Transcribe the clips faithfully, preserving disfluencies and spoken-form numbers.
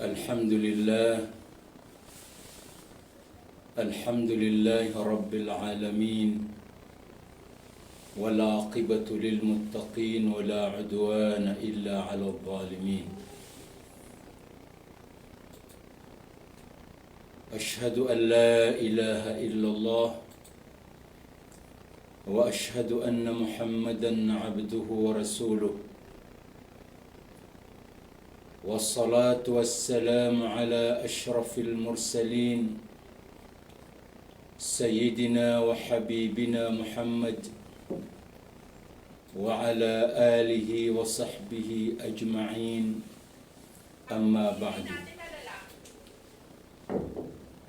الحمد لله. الحمد لله رب العالمين. والعاقبة للمتقين ولا عدوان إلا على الظالمين. أشهد أن لا إله إلا الله، وأشهد أن محمدا عبده ورسوله، والصلاة والسلام على أشرف المرسلين سيدنا وحبيبنا محمد وعلى آله وصحبه أجمعين. أما بعد،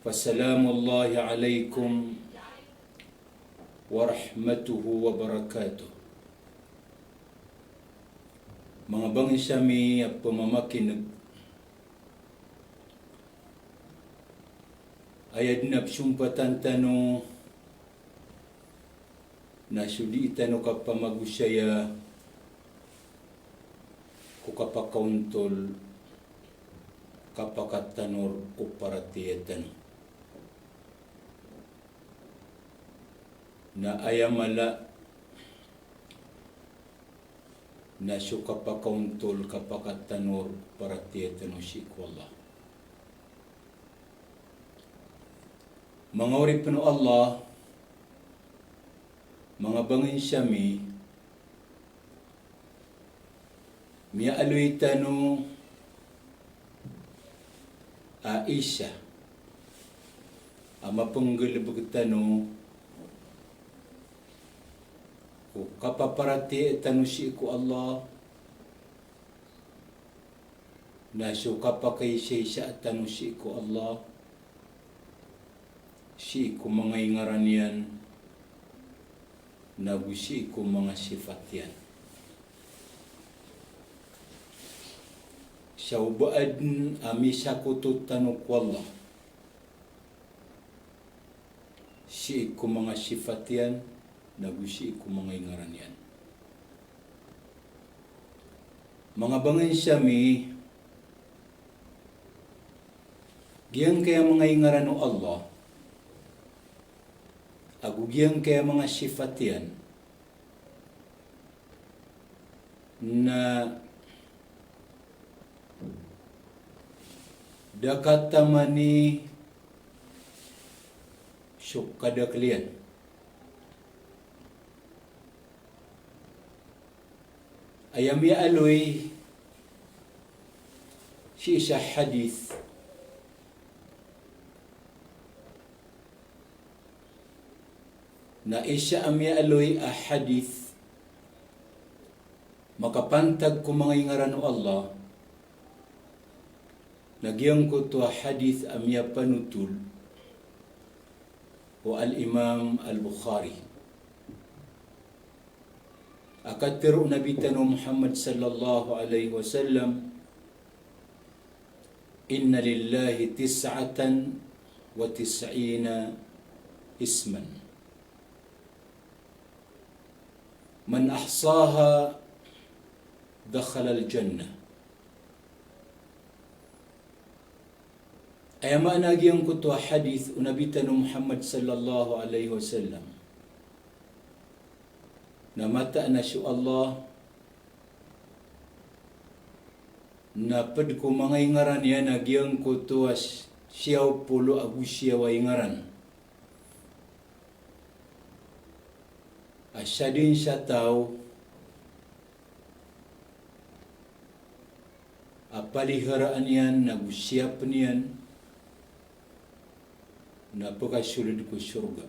فسلام الله عليكم ورحمته وبركاته. Manga bangsa mi a pmamakin'g, aya dn a pzompatan tano na so dii tano kapamagosaya ko kapakaontol, kapakatanor o paratiyaya tano. Na aya mala na so kapakaontol, kapakatanor o paratiyaya tano sii ko Allah. Manga oripn o Allah, manga bangsa mi, miyaaloy tano a isa a mapnggalbk tano ko kapaparatiyaya tano sii ko Allah, na so kapakaisaisa tano sii ko Allah, sii ko manga ingaran iyan, nago sii ko manga sifat iyan. Sa o ba adn a misakoto tano ko Allah sii ko manga sifat iyan, nago sii ko manga ingaran iyan. Manga bangsa mi, giyangkaya manga ingaran o Allah, ago giyangkaya manga sifat iyan, na da katamani so kadakl iyan. Aya miyaaloy sii sa hadith na isa a miyaaloy a hadith makapantag ko manga ingaran o Allah, na giyangkoto a hadith a miyapanotol o Al-Imam Al-Bukhari. A katharo o Nabi tano Muhammad sallallahu alaihi wasallam, "Inna lillahi tis'atan wa tis'ina isman. Man ahsaha dakhalal jannah." Aya maana giyangkoto a hadith o Nabi tano Muhammad sallallahu alaihi wasallam, na mataan a so Allah na pd ko manga ingaran iyan a giyangkoto a s-, siyaw polo ago siyaw a ingaran. A sadn sa taw a paliharaan iyan nago siyapn iyan na pkasold ko sorga.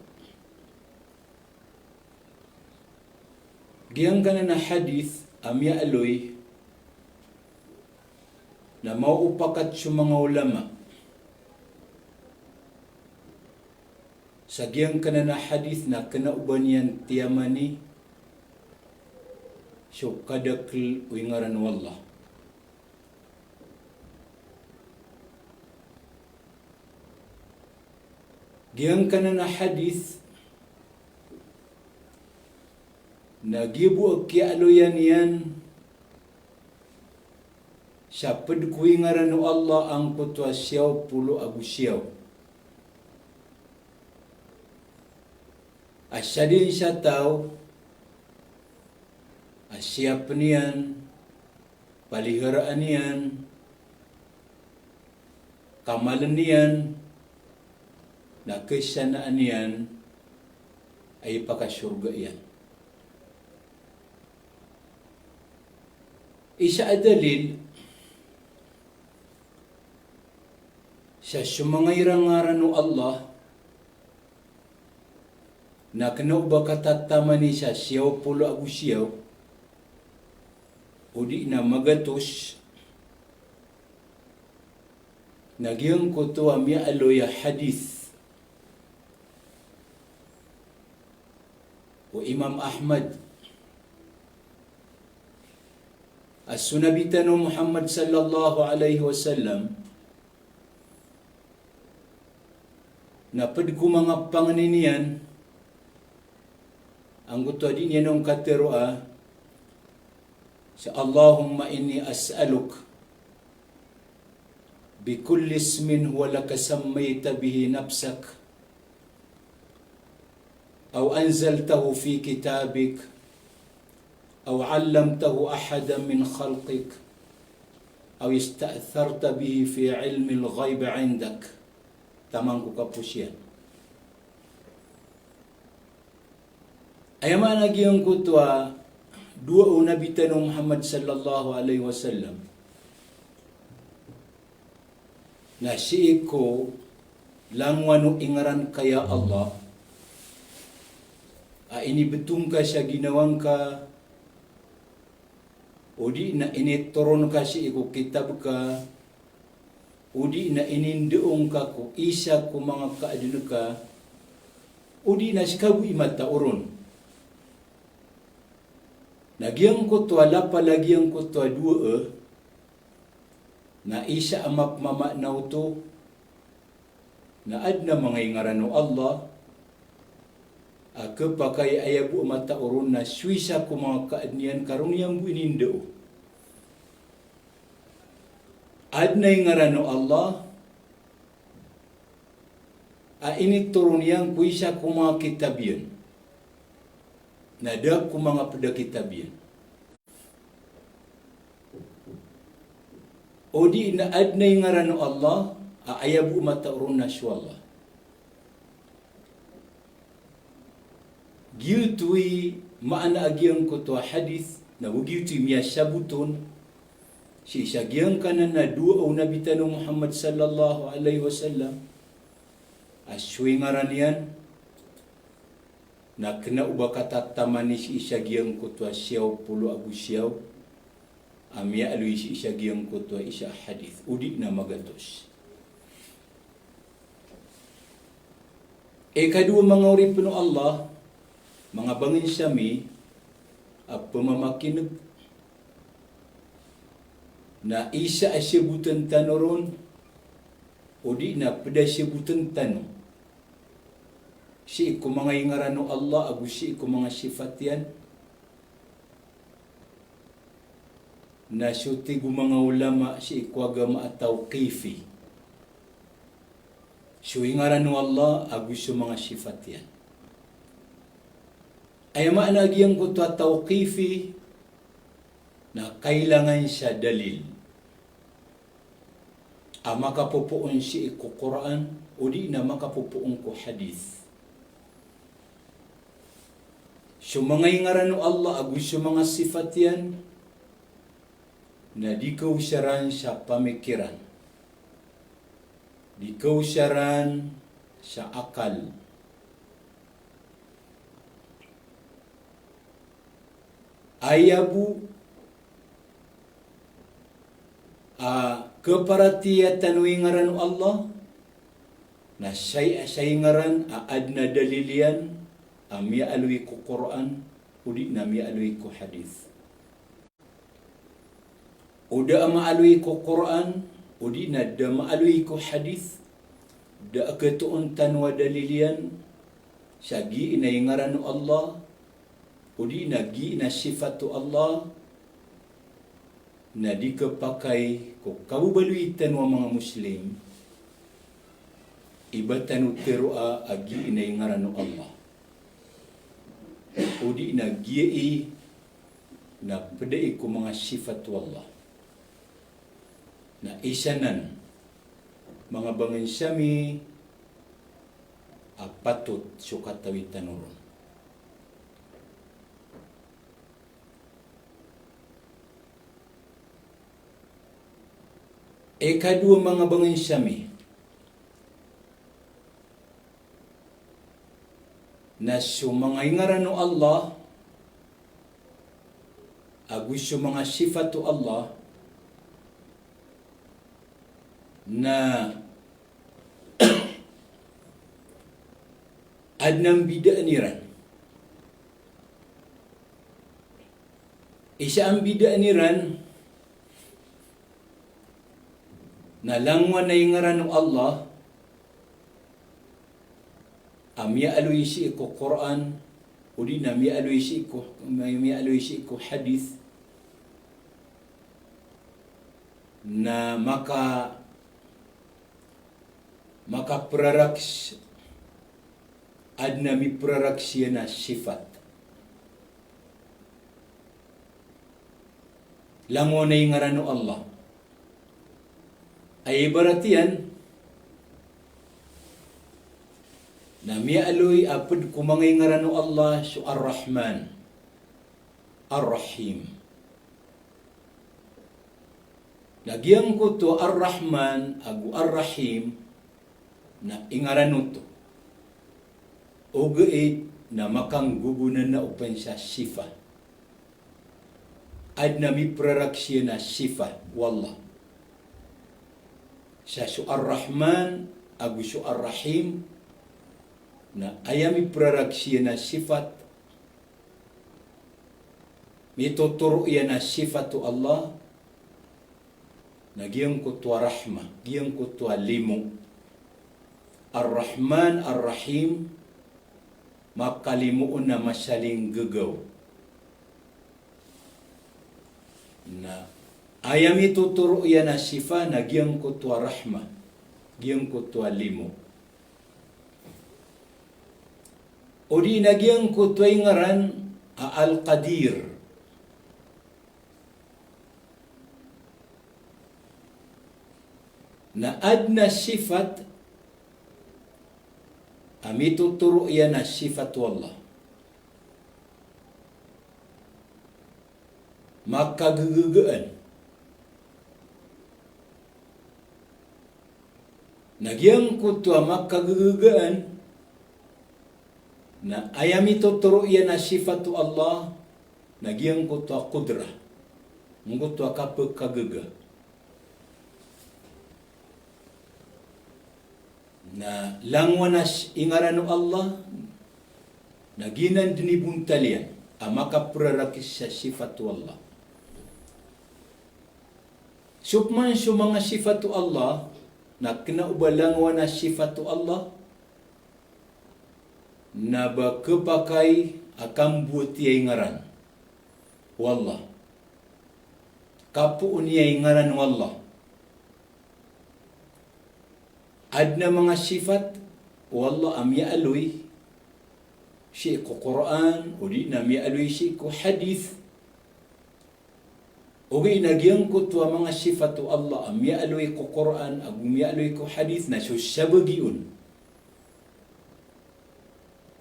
Giyangkanan a hadith a miyaaloy na maopakat so manga ulama sa giyangkanan a hadith na kna o ba niyan tiyamani so kadakl o ingaran o Allah. Giyangkanan a hadith na giya bo a kiyaaloyan iyan sa pd ko ingaran o Allah angkoto a siyaw polo ago siyaw. A sadn sa taw a siyapn iyan, paliharaan iyan, kamaln iyan, na khasanaan iyan, a ipakasorga iyan. Isa a dalil sa so manga ingaran o Allah na kna o ba katatamani sa siyaw polo ago siyaw, odi na magatos, na giyangkoto a miyaaloy a hadith o Imam Ahmad a so Nabi tano Muhammad sallallahu alaihi wasallam na pd ko manga pangni niyan, angkoto a di niyan on katharoa sa, "Allahumma inni as'aluka bikulli ismin huwa laka sammayta bihi nafsaka, aw anzaltahu fi kitabika, aw allamtahu ahadan min khalqika, aw ista'tharta bihi fi ilmil ghaybi indaka." Taman ko kaposiyan. Aya maana giyangkoto a doa o Nabi tano Muhammad sallallahu alaihi wasallam na sii ko langowan o ingaran ka ya Allah a inibtong ka sa ginawa ngka, odi na initoron ka sii ko kitab ka, odi na inindao ngka ko isa ko manga kaadn ka, odi na ska bo i matao ron. Na giyangkoto a lapal a giyangkoto a doa na isa a mapmamaana oto na adn a manga ingaran o Allah a khapakay a aya bo a matao ron na so isa ko manga kaadn iyan ka ron iyan bo inindao. Adn a ingaran o Allah a initoron iyan ko isa ko manga kitab iyan, na da ko manga pd a kitab iyan. Odi na adn a ingaran o Allah a aya bo a matao ron na so Allah. Giyoto i maana a giyangkoto a hadith, na o giyoto i miyasabot on sii sa giyangkanan a doa o Nabi tano Muhammad sallallahu alaihi wasallam a so ingaran iyan na kna o ba katatamani sii sa giyangkoto a siyaw polo ago siyaw a miyaaloy sii sa giyangkoto a isa a hadith, odi na magatos. Ikadowa, manga oripn o Allah, manga bangnsa mi a pmamakin'g, na isa a sabotn tano ron, odi na pd a sabotn tano sii ko manga ingaran o Allah ago sii ko manga sifat iyan, na so tig o manga ulama sii ko agama a tawqifi so ingaran o Allah ago so manga sifat iyan. Aya maana a giyangkoto a tawqifi na kailangan sa dalil a makapopoon sii ko Qur'an, odi na makapopoon ko hadith. So manga ingaran o Allah ago so manga sifat iyan na di kaosaran sa pamikiran, di kaosaran sa akal. Aya bo a kaparatiyaya tano i ngaran o Allah na sa, sa ingaran a adn a dalil iyan a miyaaloy ko Qur'an odi na miyaaloy ko hadith. O da a maaloy ko Qur'an, odi na da maaloy ko hadith, da a khatoon tano a dalil iyan sa gii na ingaran o Allah, odi na gii na sifat o Allah, na di khapakay ko kababaloy tano a manga Muslim i ba tano tharoa a gii na ingaran o Allah, odi na gii na pd ai ko manga sifat o Allah. Na isa nan, manga bangnsa mi, a patot so katawi tano ron. Ikadowa, manga bangnsa mi, na so manga ingaran o Allah ago so manga sifat o Allah na adn a mbidaan iran. Isa a mbidaan iran na langowan a ingaran o Allah a miyaaloy sii ko Qur'an, odi na miyaaloy sii ko, miyaaloy sii ko hadith, na maka, makaprarakhs, adn a miprarakhs iyan a sifat. Langowan a ingaran o Allah. Aya ibarat iyan na miyaaloy a pd ko manga ingaran o Allah so Ar-Rahman, Ar-Rahim. Na giyangkoto a Ar-Rahman ago Ar-Rahim na ingaran oto. Ogaid na makanggogonanao pn sa sifa. Adn a miprarakhs iyan a sifa o Allah. Sa so Ar-Rahman ago so Ar-Rahim na aya miprarakhs iyan a sifat, mitotoro iyan a sifat o Allah, na giyangkoto a rahma, giyangkoto a limo. Ar-Rahman, Ar-Rahim, makalimo on a masalinggagaw. Na aya mitotoro iyan a sifa na giyangkoto a rahma, giyangkoto a limo. Odi na giyangkoto a ingaran a Al-Qadir. Na adn a sifat a mitotoro iyan a sifat o Allah. Makagagagaan. Na giyangkoto a makagagagaan, na aya mitotoro iyan a sifat o Allah, na giyangkoto a qudrah, angkoto a kapkagaga. Na langowan a s-, ingaran o Allah, na giyanan dn i bontal iyan a makaprarakhs sa sifat o Allah. So pman so manga sifat o Allah, na kna o ba langowan a sifat o Allah, na ba khapakay a kambowati a ingaran o Allah, kapoon iyan a ingaran o Allah. Adn a manga sifat o Allah a miyaaloy sii ko Qur'an, odi na miyaaloy sii ko hadith. Ogaid na giyangkoto a manga sifat o Allah a miyaaloy ko Qur'an ago miyaaloy ko hadith na so sabagi on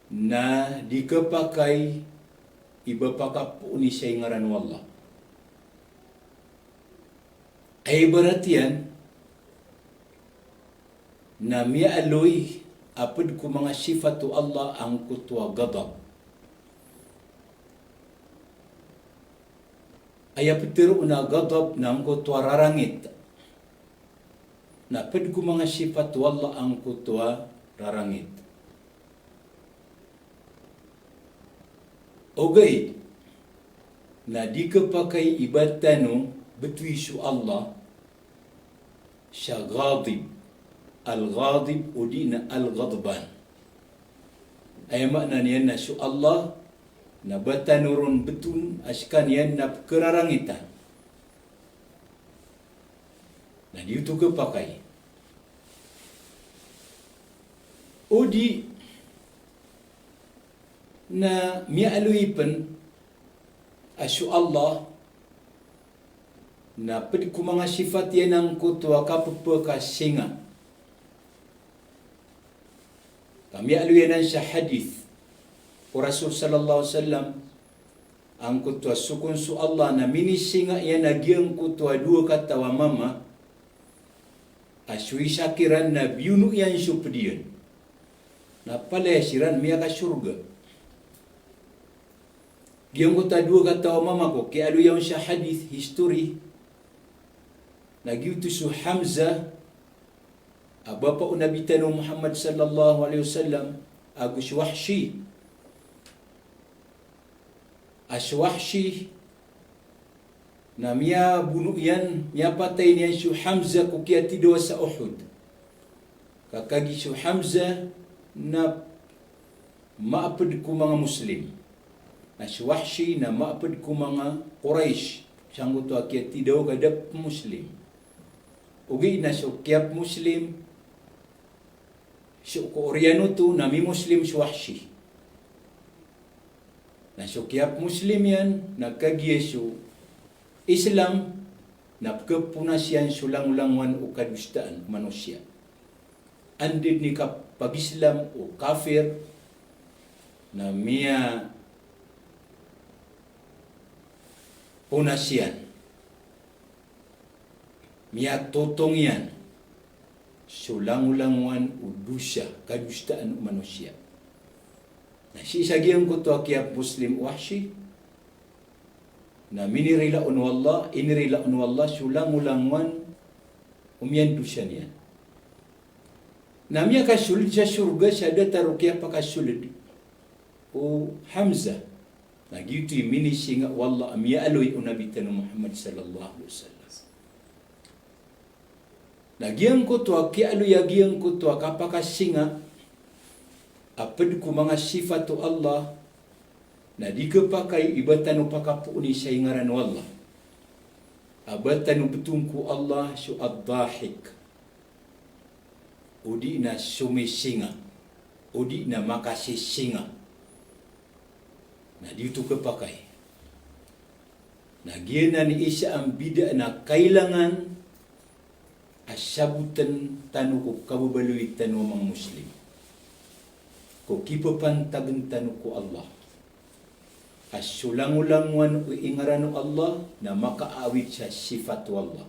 na di khapakay i ba pakapooni sa ingaran o Allah. Aya ibarat iyan na miyaaloy a pd ko manga sifat o Allah angkoto a ghadab. Aya ptharoon a ghadab na angkoto a rarangit. Na pd ko manga sifat o Allah angkoto a rarangit. Ogaid na di khapakay i ba tano betowi so Allah sa ghadib, al-ghadib odi na al-ghadban. Aya maana niyan na so Allah na ba tano ron betowan a sekaniyan na pekerarangitan. Na giyoto kepakay. Odi na miyaaloy pen a so Allah na ped ko manga sifat iyan angkoto a kapepekasinga. Ka miyaaloy anan sa hadith o Rasul sallallahu alaihi wasallam, angkoto a sokon so Allah na minisinga iyan a giyangkoto a dowa kataw a mama, a so isa kiran na biyono iyan so ped iyan. Na palaya siran miyakasorga. Giyangkoto a dowa kataw a mama ko kiyaaloya on sa hadith, history, na giyoto so Hamzah, a bapa o Nabi tano Muhammad sallallahu alaihi wasallam, ago so Wahshi. A so Wahshi na miyabono iyan, miyapatay niyan so Hamzah ko kiyatidawa sa Uhud. Ka kagiya so Hamzah na maaped ko manga Muslim. Na so Wahshi na maaped ko manga Quraysh, sangkoto a kiyatidawa ka da pmuslim. Ogaid na so kiyapmuslim, so ko oriyan oto na mimuslim so Wahshi. Na so kiyapmuslim iyan na kagiya so Islam na pekeponas iyan so langolangowan o kadosaan o manosiya. Anda den i kapag-Islam o kafir na miyaponas iyan, miyatotong iyan so langolangowan o dosa, kadosaan o manosiya. Na sii sa giyangkoto a kiyapmuslim o Wahshi, na minirila on o Allah, inirila on o Allah so langolangowan o miyandosa niyan. Na miyakasoled sa sorga sa datar o kiyapakasoled o Hamzah. Na giyoto i minisinga o Allah a miyaaloy o Nabi tano Muhammad sallallahu alaihi wasallam. Na giyangkoto a kiyaaloy a giyangkoto a kapakasinga a ped ko manga sifat o Allah, na di kepakay i ba tano pakapooni sa ingaran o Allah. A ba tano betowan ko Allah so Ad-Dahik, odi na somisinga, odi na makasisinga. Na di oto kepakay. Na giyanan i isa a mbida na kailangan a saboten tano ko kababaloy tano a manga Muslim, ko kipepantagen tano ko Allah. A so langolangowan o ingaran o Allah na makaawid sa sifat o Allah,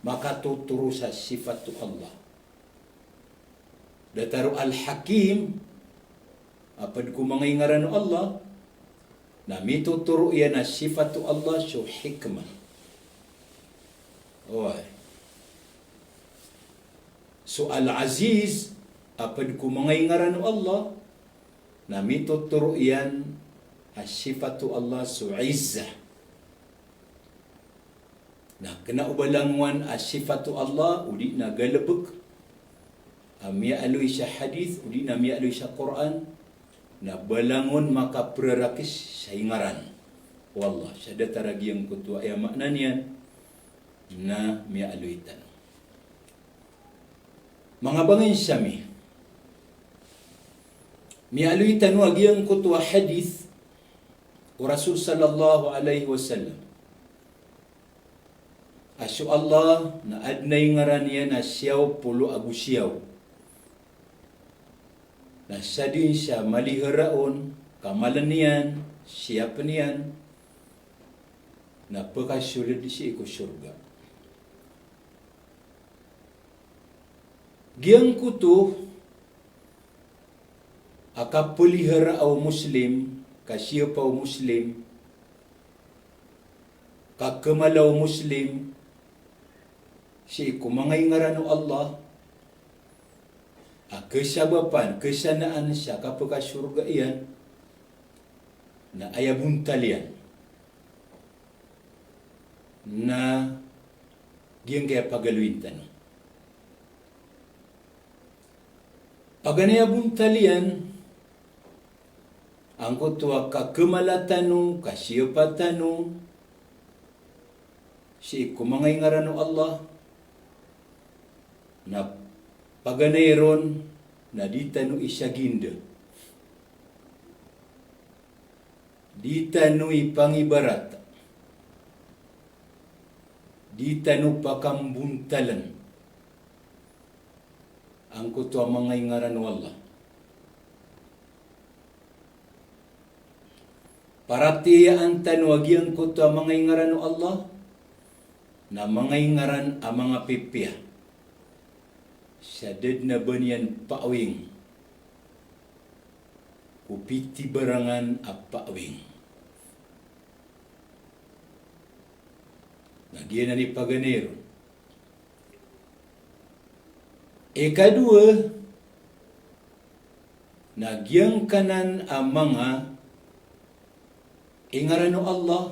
makatotoro sa sifat o Allah. Datar o Al-Hakim, a ped ko manga ingaran o Allah, na mitotoro iyan a sifat o Allah so hikmah. Oway. So Al-Aziz, a ped ko manga ingaran o Allah, na mitotoro iyan a sifat o Allah so Izzah. Na kena o ba langowan a sifat o Allah, odi na galebek, a miyaaloy sa hadith, odi na miyaaloy sa Qur'an, na ba langon makaprarakis sa ingaran o Allah. Sa datar a giyangkoto a aya maana niyan na miyaaloy tano. Manga bangensa mi, miyaaloy tano a giyangkoto a hadith o Rasul sallallahu alaihi wasallam. A so Allah na aden a ingaran iyan a siyaw polo ago siyaw. Na sadn sa malihara on, kamalen iyan, siyapen iyan, na pekasoled sii ko sorga. Giyangkoto a kapeliharaa o Muslim, kasiyapa o Muslim, kakemala o Muslim sii ko manga ingaran o Allah, a kesabapan, kesanaan sa kapekasorga iyan, na aya bontal iyan. na giyangkaya pagaloyin tano. Paganay a bontal iyan, angkoto a kakemala tano, kasiyapa tano sii ko manga ingaran o Allah, na paganay ron na di tano isaginda, di tano ipangibarat, di tano pakambontalan angkoto a manga ingaran o Allah. Paratiyayaan tano a giyangkoto a manga ingaran o Allah na manga ingaran a manga pipiya sa da den a ba niyan paawing ko pitibarangan a paawing. Na giyanan i paganay ron. Ikadowa, na giyangkanan a manga ingaran o Allah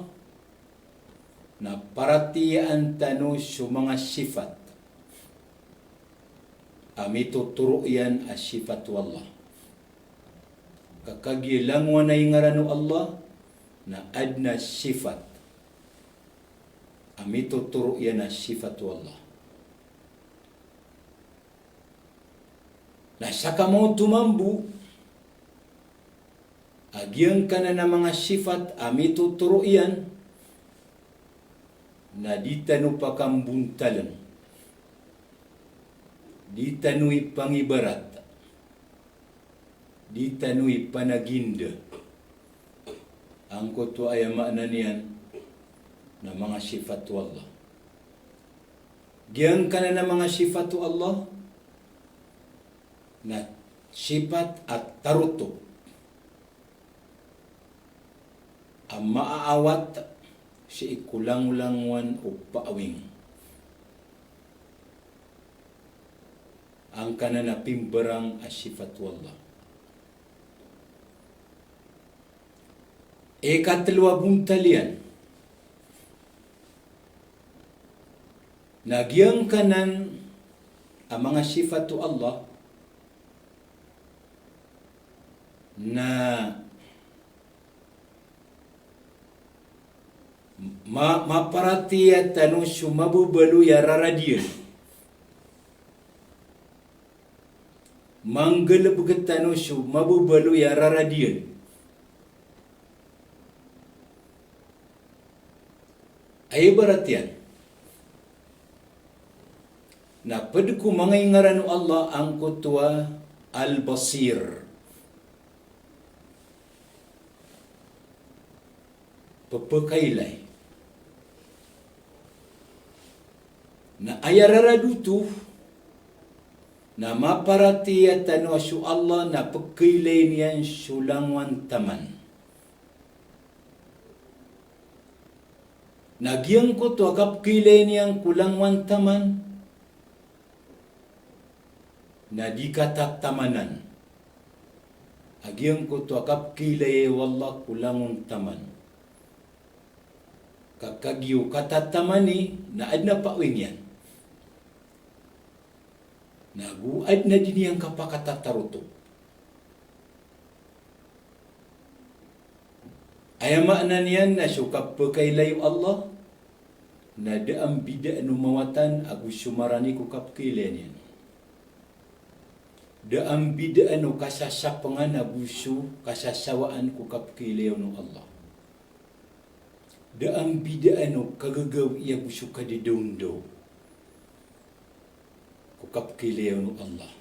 na paratiyayaan tano so manga sifat a mitotoro iyan a sifat o Allah. Ka kagiya langowan a ingaran o Allah na aden a sifat a mitotoro iyan a sifat o Allah. Na sakamaoto mambo a giyangkanan a manga sifat a mitotoro iyan na di tano pakambontalan, di tano ipangibarat, di tano ipanaginda angkoto a aya maana niyan na manga sifat o Allah. Giyangkanan a manga sifat o Allah na sifat a tarotop a maaawat sii ko langolangowan o paawing. Angkanan a pimbarang a sifat o Allah. Ikatelo a bontal iyan na giyangkanan a manga sifat o Allah na ma-, maparatiyaya tano so mababaloy a rarad iyan. Manggalebek tano so mababaloy a rarad iyan. Aya ibarat iyan na ped ko manga ingaran o Allah angkoto a Al-Basir. Pepekailay. Na aya rarad oto na maparatiyaya tano a so Allah na pekailayin iyan so langowan taman. Na giyangkoto a kapekailayin iyan ko langowan taman na di katatamanan a giyangkoto a kapekailayi o Allah ko langon taman. Ka kagiya o katatamani na aden a paawing iyan. Na go aden a di niyan kapakatatarotop. Aya maana niyan na so kapekailay o Allah na da a mbidaan o mawatan ago so marani ko kapekailay niyan. Da a mbidaan o kasasapengan ago so kasasawaan ko kapekailay o Allah. Da a mbidaan o kagagawii ago so kadaondaw ko kapekailay o Allah.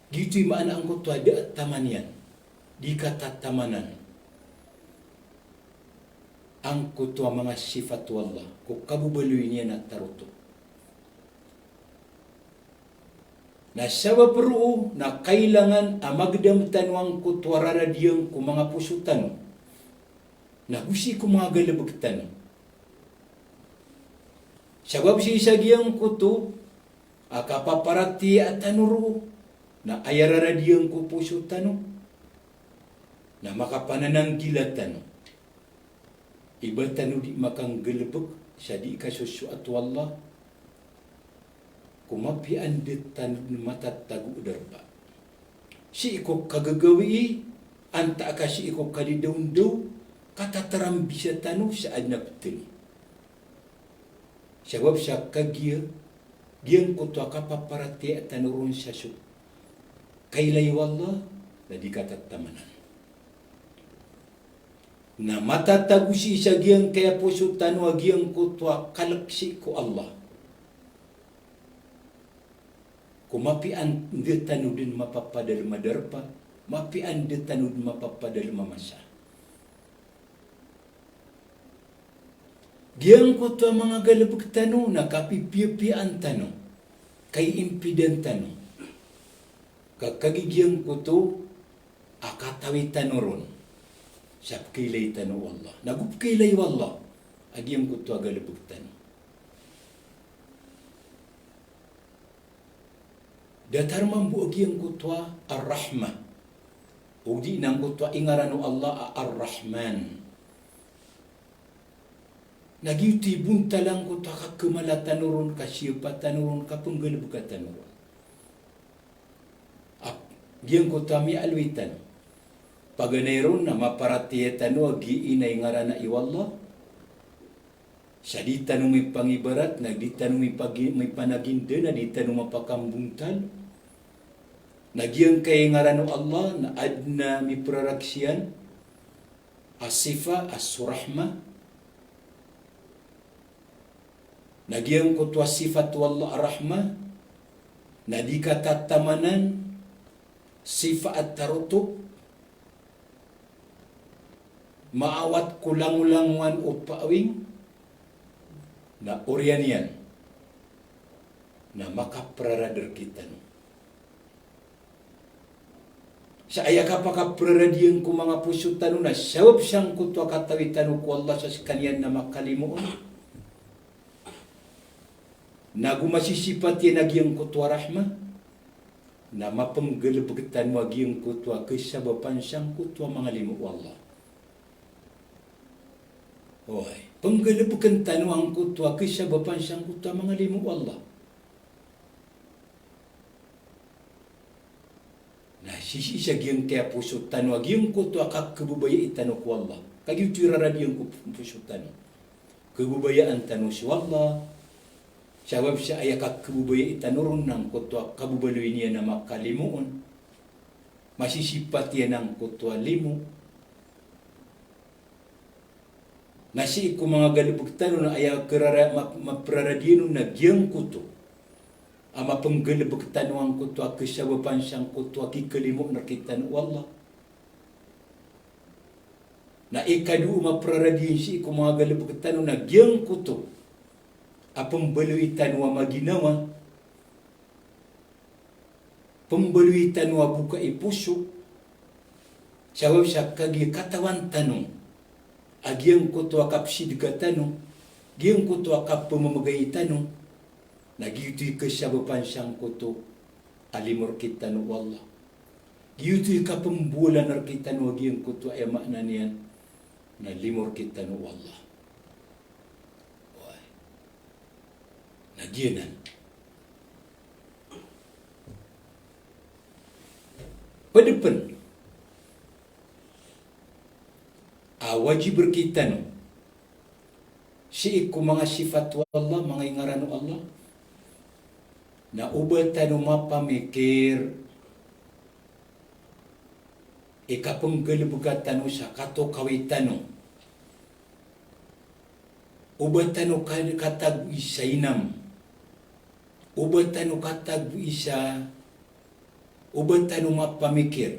Giyoto i maana angkoto a da a taman iyan, di katatamanan angkoto a manga sifat o Allah ko kababaloy niyan a tarotop. Na sabap roo na kailangan a magedam tano angkoto a rarad iyan ko manga poso tano na go sii ko manga galebek tano. Sabap sii sa giyangkoto a kapaparatiyaya tano roo na aya rarad iyan ko poso tano na makapanananggila tano. Iba tano di makanggalebek sa di kasosoat o Allah ko mapiya anda tano den matatago a darpa. Sii ko kagagawii, antaa ka sii ko kadidawndaw, katatarambisa tano sa aden a petani. Sabap sa kagiya, giyangkoto a kapaparatiyaya tano ron sa so kailay o Allah, na di katatamanan. Na matatago sii sa giyangkaya poso tano a giyangkoto a kalek sii ko Allah ko mapiya anda tano den mapapadalem a darpa, mapiya anda tano den mapapadalem a masa. Giyangkoto a manga galebek tano na kapipiyapiyaan tano, kaiimpidan tano. Ka kagiya giyangkoto a katawi tano ron sa pekailay tano o Allah. Na go pekailay o Allah a giyangkoto a galebek tano. Datar mambo a giyangkoto a Ar-Rahmah. O di na angkoto a ingaran o Allah a Ar-Rahman. Na giyoto i bontal angkoto a kakemala tano ron, kasiyapa tano ron, kapenggalebeka tano ron. A giyangkoto a miyaaloy tano. Paganay ron na maparatiyaya tano a giya i na ingaran i o Allah. Sa di tano mipangibarat, na di tano mipagi-, mipanaginda, na di tano mapakambontal. Na giyangkaya ingaran o Allah, na aden a miperaraksiyan a sifa a so Rahmah. Na giyangkoto a sifat o Allah a Rahmah, na di katatamanan, sifa a tarotop, maawat ko langolangowan o paawing, na oriyan iyan na makaperarad rekitano. Sa aya kapakaperarad iyan ko manga poso tano na sabap sangkoto a katawi tano ko Allah sa sekaniyan na makalimoon. Na go masisipat iyan a giyangkoto a Rahmah, na mapenggalebek tano a giyangkoto a kesabapan sangkoto a manga limo o Allah. Oy, penggalebeken tano angkoto a kesabapan sangkoto a manga limo o Allah. Na sisii sa giyangkaya poso tano a giyangkoto a kakebabayai tano ko Allah. Kagiya oto i rarad iyan ko poso tano. Kebabayaan tano so Allah. Sabap sa aya kakebabayai tano ron na angkoto a kababaloy niyan a makalimoon. Masisipat iyan angkoto a limo. Na sii ko manga galebek tano na aya kerara-, ma-, maperarad iyan on na giyangkoto a mapenggalebek tano angkoto a kesabapan sangkoto a kikalimoon rekitano o Allah. Na ikadowa a maperarad iyan sii ko manga galebek tano na giyangkoto a pembaloy tano a maginawa, pembaloy tano a boka i poso, sabap sa kagiya katawan tano a giyangkoto a kapsidka tano, giyangkoto a kapememegay tano, na giyoto i kesabapan sangkoto a limo rekitano o Allah. Giyoto i kapembolan rekitano a giyangkoto a aya maana niyan na limo rekitano o Allah. Oway. Na giyanan. Ped pen a wajib rekitano sii ko manga sifat o Allah, manga ingaran o Allah, na o ba tano mapamikir i kapenggalebeka tano sa katokawi tano. O ba tano ka-, katagoi sa inam. O ba tano katagoi sa, o ba tano mapamikir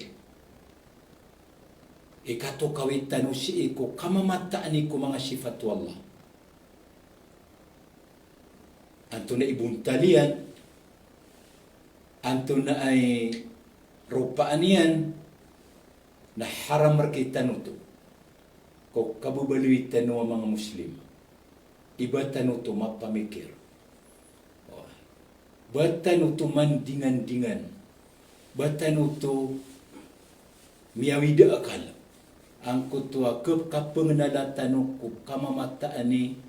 i katokawi tano sii ko kamamataani ko manga sifat o Allah. Antonaa i bontal iyan, antonaa i ropaan iyan, na haram rekitano oto ko kababaloy tano a manga Muslim. I ba tano oto mapamikir. Ba tano oto mandingandingan. Ba tano oto miyawida akal. angkoto a kep-, kapengenala tano ko kamamataani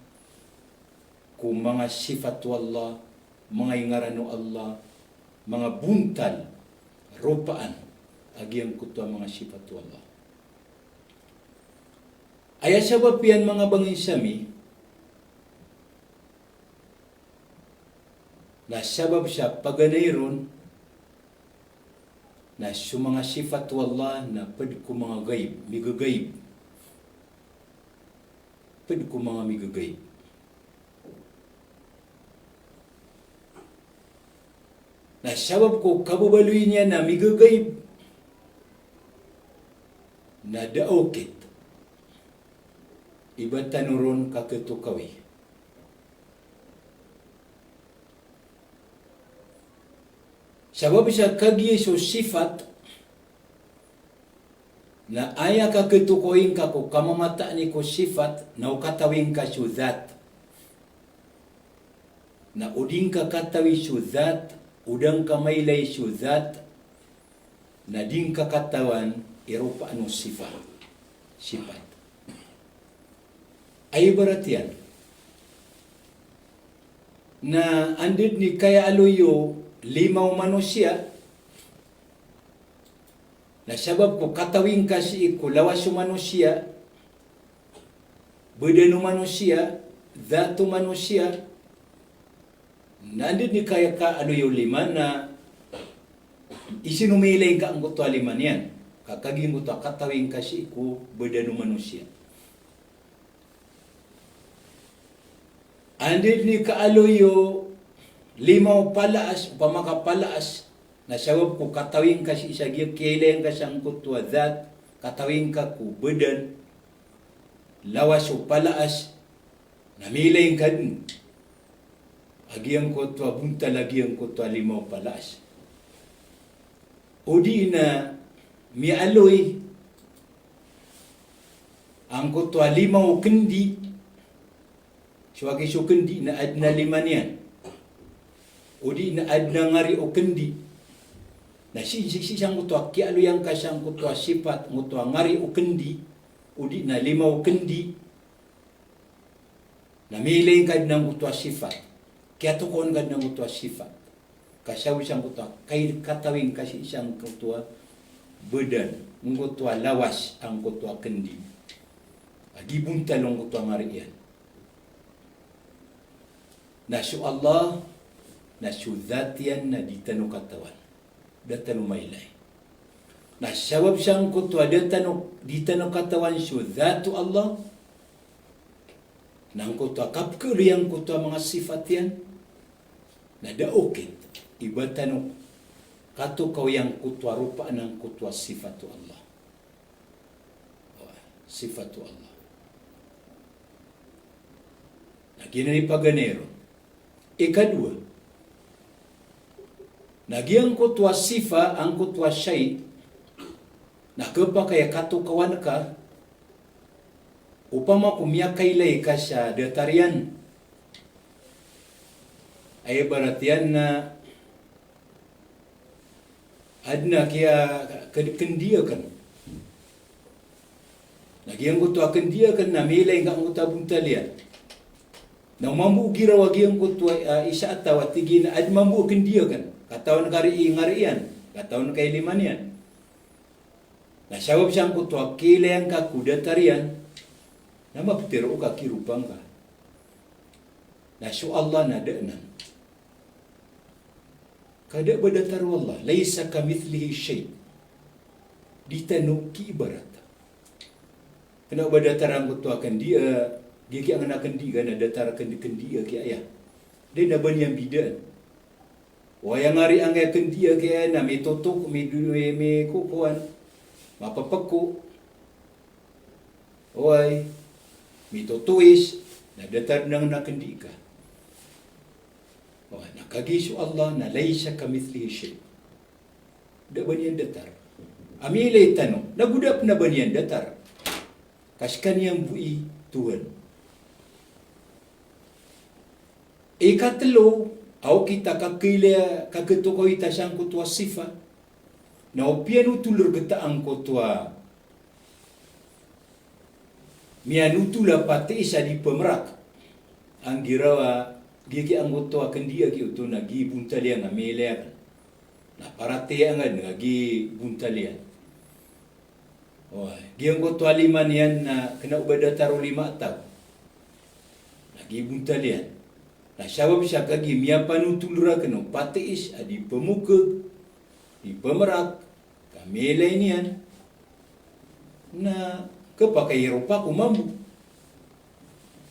ko manga sifat o Allah, manga ingaran o Allah, manga bontal, ropaan a giyangkoto a manga sifat o Allah. Aya sabap iyan, manga bangensa mi, na sabap sa paganay ron na so manga sifat o Allah na ped ko manga gaib, migagaib. Ped ko manga migagaib. Na sabap ko kababaloy niyan a migagaib, na da okit i ba tano ron kaketokawi. Sabap sa kagiya so sifat, na aya kaketokawi ngka ko kamamataani ko sifat, na o katawi ngka so dhat. Na o di ngka katawi so dhat, o da ngka mailay so dhat, na di ngka katawan i ropaan o sifa-, sifat. Aya ibarat iyan na anda den i kayaaloy o lima o manosiya, na sabap ko katawi ngka sii ko lawas o manosiya, badan o manosiya, dhat o manosiya, na anda den i kaya kaaloy o lima na isino mailay ngka angkoto a lima niyan, ka kagiya angkoto a katawi ngka sii ko badan o manosiya. Anda den i kaaloy o lima o palaas, opama ka palaas, na sabap ko katawi ngka sii sa giya kiyailay ngka sangkoto a dhat, katawi ngka ko badan, lawas o palaas, na mailay ngka den a giyangkoto a bontal a giyangkoto a lima o palaas. O di na miyaaloy angkoto a lima o kendi, so agi so kendi na aden a lima niyan. O di na aden a ngari o kendi. Na sii, sii, sii sangkoto a kiyaaloy angka sangkoto a sifat, angkoto a ngari o kendi, o di na lima o kendi, na mailay ngka den angkoto a sifat. Kiyatokawan ka den angkoto a sifat. Ka sabap sangkoto a kay-, katawi ngka sii sangkoto a badan, angkoto a lawas angkoto a kendi a gii bontal o angkoto a ngari iyan. Na so Allah, na so dhat iyan na di tano katawan. Da tano mailay. Na sabap sangkoto a da tano, di tano katawan so dhat o Allah, na angkoto a kapekhaaloy angkoto a manga sifat iyan, na da okit i ba tano katokawi angkoto a ropaan angkoto a sifat o Allah. Sifat o Allah. Na giyanan i paganay ron. Ikadowa, na giyangkoto a sifa angkoto a shay, na khapakay a katokawan ka, opama ko miyakailay ka sa datar iyan. Aya ibarat iyan na aden a kiya-, ked-, kendi aken. Na giyangkoto a kendi aken na mailay ngka angkoto a bontal iyan. Na o mambo o giraw a giyangkoto a, ah, isa a taw a tig iyan a aden mambo a kendi aken. Katawan ka ri i ngari iyan. Katawan ka i lima niyan. Na sabap sangkoto a kiilay angka ko datar iyan, na mapetero ka kiropa ngka. Na so Allah na da anan. Ka da a ba datar o Allah, laysa kamithlihi shay. Di tano kiibarat. Kena o ba datar angkoto a kendi a, giya kiyangan a kendi ka na datar a kendi, kendi a kiya aya. Da a ba niyan bidaan. Oway, a ngari angkaya kendi a kiya aya na mitotok, midu-, mi-, mikokowan, mapapeko. Oway, mitotowis, na datar den anan a kendi ka. Oway, na kagiya so Allah na laysa kamithlihi shay. Da a ba niyan datar. A miilay tano, na go da pen a ba niyan datar. Ka sekaniyan bo i Tuhan. Ikatelo, a okit a kakiilay, kaketokawi ta sangkoto a sifa, na o piyanothol reketa angkoto a Miyanotol a patiis a di pemrak. Anggiraw a giya ki anggoto a kendi a giyoto na gi bontal iyan a miyailay aken. Na paratiyaya nga den a gi bontal iyan. O, gi anggoto a lima niyan na kena o ba datar o lima taw. Na gi bontal iyan. Na sabap sa kagiya miyapanotol raken o patiis a di pemokeg, di pemerak, ka miyailay niyan. Na kepakay i ropa ko mambo.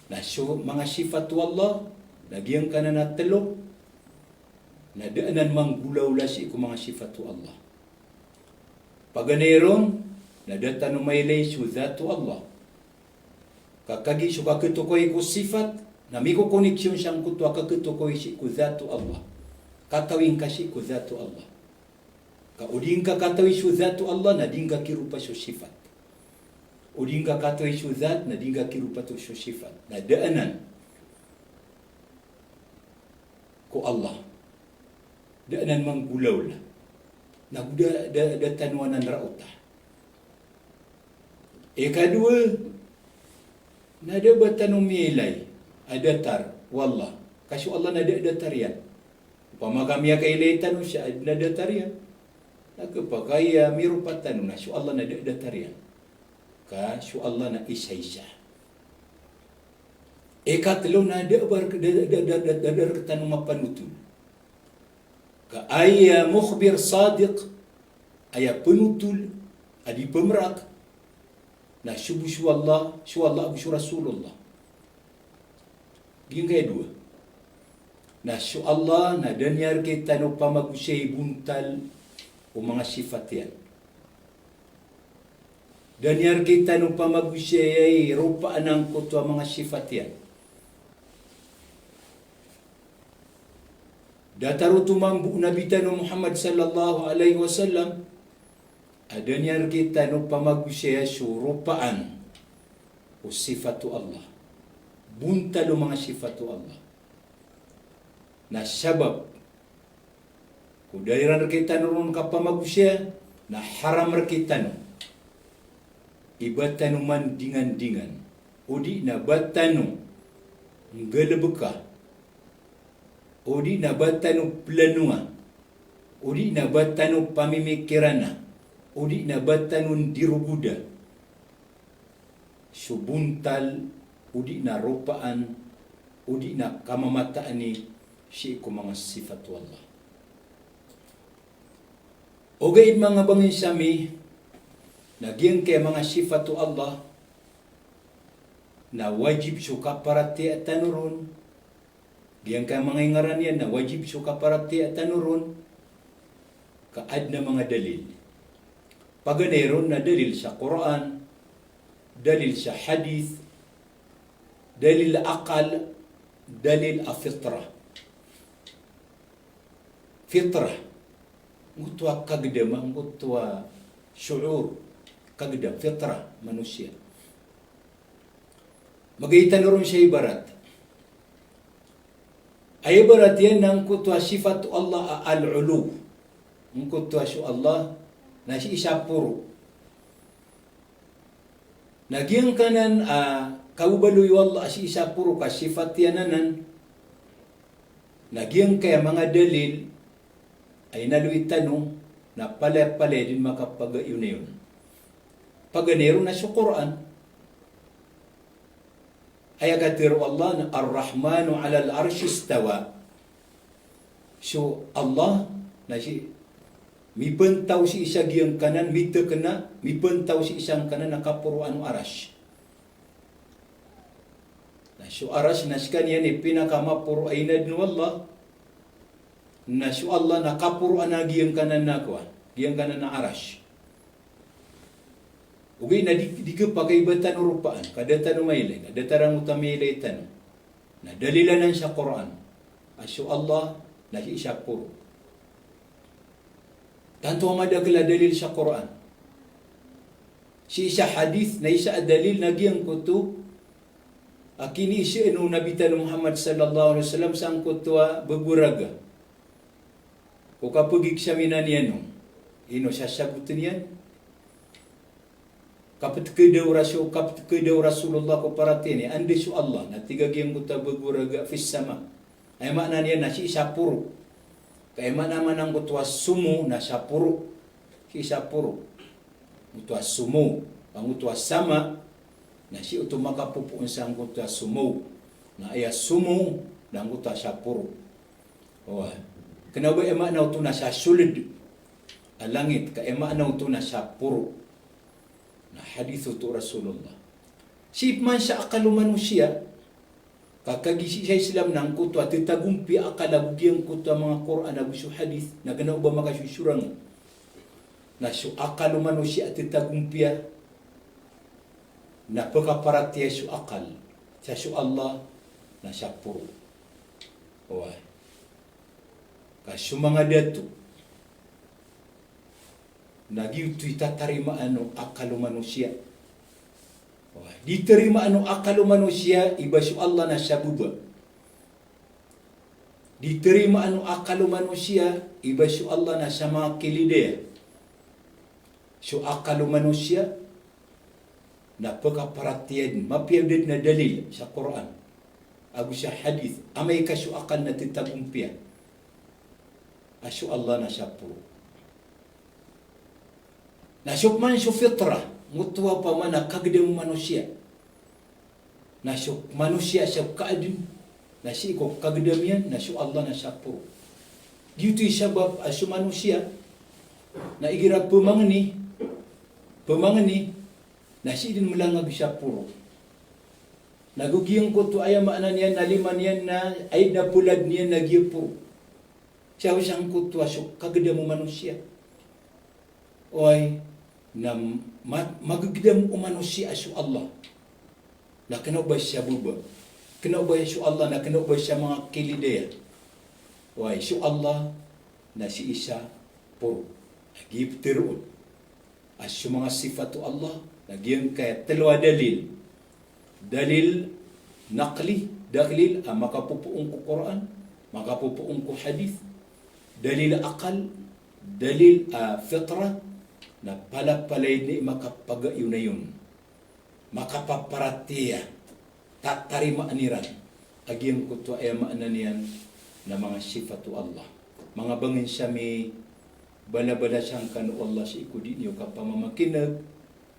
Na so manga sifat o Allah, na giyangkanan a telo, na da anan manggolawla sii ko manga sifat o Allah. Paganay ron, na da tano mailay so dhat o Allah. Ka kagiya so kaketokawi ko sifat, na mikokoneksyon sangkoto a kaketokawi sii ko dhat o Allah. Katawi ngka sii ko dhat o Allah. Ka o di ngka katawi so dhat o Allah, na di ngka kiropa so sifat. O di ngka katawi so dhat, na di ngka kiropa to so sifat. Na da anan ko Allah. Da anan manggolawla. Na go da, da, da tano anan raota. Ikadowa, na da ba tano miyailay a datar o Allah. Ka so Allah na da datar iyan. Opama ka miyakailay tano sa aden a datar iyan, na kepakay a miropa tano na so Allah na da datar iyan. Ka so Allah na isaisa. Ikatelo na da ba rek-, da, da, da rektano mapanotol. Ka aya mukhbir sadiq, aya penotol a di pemerak, na so bo so Allah, so Allah ago so Rasulullah. Giyangkaya dowa. Na so Allah na da niyan rektano pamagosayai bontal o manga sifat iyan. Da niyan rektano pamagosayai ropaan angkoto a manga sifat iyan. Datar oto mambo o Nabi tano Muhammad sallallahu alaihi wasallam, a da niyan rektano pamagosayai so ropaan o sifat o Allah. Bontal o manga sifat o Allah. Na sabap ko da iran rektano ron kapamagosaya, na haram rektano i ba tano mandingandingan, o di na ba tano nggalebeka, o di na ba tano planoa, o di na ba tano pamimikirana, o di na ba tano ndirogoda so bontal, o di na ropaan, o di na kamamataani sii ko manga sifat o Allah. Ogaid manga bangensa mi, na giyangkaya manga sifat o Allah, na wajib so kaparatiyaya tano ron, giyangkaya manga ingaran iyan na wajib so kaparatiyaya tano ron, ka aden a manga dalil. Paganay ron na dalil sa Qur'an, dalil sa hadith, dalil a akal, dalil a fitrah. Fitrah. Angkoto a kagedam, angkoto a shu'ur, kagedam, fitrah, manosiya. Magay tano ron sa ibarat. Aya ibarat iyan na angkoto a sifat o Allah a al-ulu. Angkoto a so Allah na sii sa poro. Na giyangkanan a kababaloy o Allah a sii sa poro ka sifat iyan anan, na giyangkaya manga dalil a inaloy tano na palaya-palaya den makapagayonayon. Paganay ron na so Qur'an. Aya katharo o Allah na Ar-Rahmanu 'alal 'arshi istawa. So Allah na sii, mipantaw sii sa giyangkanan, mitekena, mipantaw sii sangkanan a kaporoan o Arash. Na so Arash na sekaniyan i pinakamaporo a inaden o Allah. Na so Allah na kaporoan a giyangkanan a kowan, giyangkanan a Arash. Ogaid na di, di kepakay ba tano ropaan, ka da tano mailay, ka da tano mailay tano. Na dalil anan sa Qur'an a so Allah na sii sa poro. Tanto a madakel a dalil sa Qur'an. Sii sa hadith na isa a dalil na giyangkoto a kiniisaan o Nabi tano Muhammad sallallahu alaihi wasallam sangkoto a bago a raga ko kapag-examina niyan on. Ino sasaboten iyan? kaptkhada o Rasul, kaptkhada o Rasulullah ko paratiyaya niyan, anda so Allah, na tig a giyangkoto a bago raga fis sama. Aya maana niyan na sii sa poro. Ka aya maana man angkoto a sumu na sa poro. Sii sa poro. Angkoto a sumu, angkoto a sama, na sii oto makapopoon sangkoto a sumu. Na aya sumu, na angkoto a sa poro. Oway. Kna o ba aya maana oto na sa soled a langit, ka aya maana oto na sa poro. Na hadith oto o Rasulullah. Sii pman sa akal o manosiya, ka kagiya sii sa Islam na angkoto a tatagompiya a akal ago giyangkoto a manga Qur'an ago so hadith, na kna o ba makasosorang. Na so akal o manosiya a tatagompiya, na pkaparatiyaya so akal sa so Allah, na sa poro. Oway. Ka so manga dato, na giyoto i tatarimaan o akal o manosiya. Oway. Di tarimaan o akal o manosiya i ba so Allah na sa baba. Di tarimaan o akal o manosiya i ba so Allah na sa manga kilidaya. So akal o manosiya, na pkaparatiyaya dn, mapiya dn a dalil sa Qur'an ago sa hadith, amay ka so akal na tatagompiya a so Allah na sa poro. Na so pman so fitra, angkoto a pamana kagdam o manosiya. Na so manosiya sa kaadn, na sii ko kagdam iyan, na so Allah na sa poro. Giyoto i sabap a so manosiya, na igira pmangni, pmangni, na sii dn mlangag sa poro. Na go giyangkoto aya maana niyan na lima niyan na, ay na plad niyan na giya poro. Sa sangkoto a so kagdam o manosiya. Oway, na ma-, magagdam o manosiya a so Allah. Na kna o ba sa baba. Kna o ba so Allah, na kna o ba sa manga kilidaya. Oway, so Allah, na sii sa poro. Na giya ptharoon a so manga sifat o Allah, na giyangkaya tlo a dalil. Dalil naqli, dalil a makapopoon ko Qur'an, makapopoon ko hadith, dalil akal, dalil a fitra, na palapalaya dn i makapagayonayon, makapaparatiyaya, tatarimaan iran a giyangkoto a aya maana niyan na manga sifat o Allah. Manga bangin sa mibalabala sangkano o Allah sii ko di niyo kapamamakineg,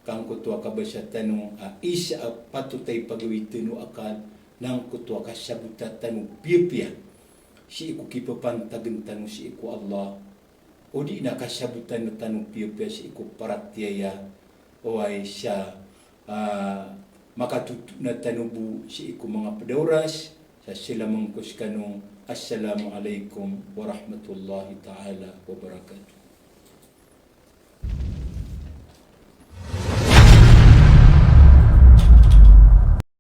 ka angkoto a kabasa tano a isa a patot a ipagawid tano a akal, na angkoto a kasabota tano piyapiya sii ko kipapantagn tano sii ko Allah, o di na kasabota tano piyapiya sii ko paratiyaya, oway, sa, ah, makatotoon tano bo sii ko manga pd a oras, sa salamn ko skano, Assalamu alaikum warahmatullahi ta'ala wabarakatuh.